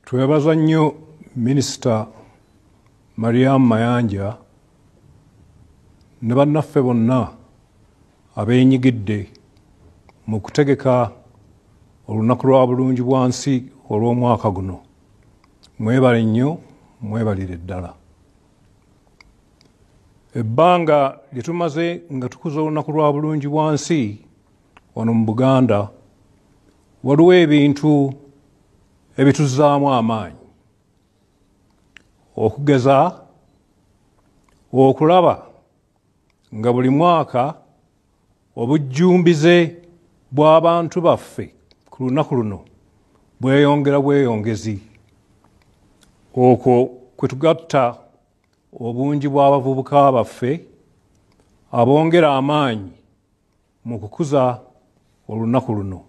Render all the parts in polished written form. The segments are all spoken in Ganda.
Twebaza nnyo Minisita Mariam Mayanja ne bannaffe bonna abeenyigidde mu kutegeka olunaku lwa bulungi bwansi olw'omwaka guno. Mwebale nnyo, mwebalire ddala. Ebbanga lye tumaze nga tukuza olunaku lwa bulungi bwansi wano mu Buganda, waliwo ebintu ebituzzaamu amaanyi. Okugeza okulaba nga buli mwaka obujjumbize bw'abantu baffe ku lunaku luno bweyongera bweyongezi. Okwo kwe tugatta obungi bw'abavubuka baffe abongera amaanyi mu kukuza olunaku luno.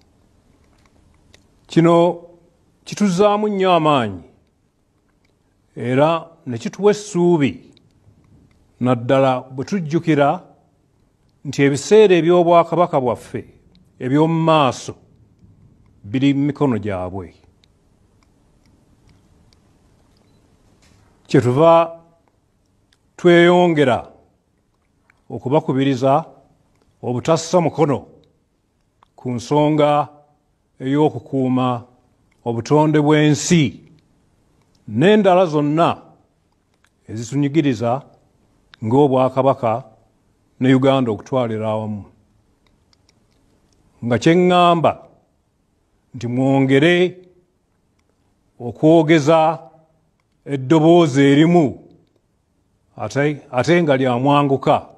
Kino kituzzaamu nnyo amaanyi era ne kituwa essuubi, naddala bwe tujjukira nti ebiseera eby'obwakabaka bwaffe eby'omu maaso biri mu mikono gyabwe. Kyetuva tweyongera okubakubiriza obutassa mukono ku nsonga ey'okukuuma obutonde bw'ensi n'endala zonna ezitunyigiriza ng'Obwakabaka ne Uganda okutwalira awamu. Nga kye ŋŋamba nti mwongere okwogeza eddoboozi erimu ate nga lyamwanguka.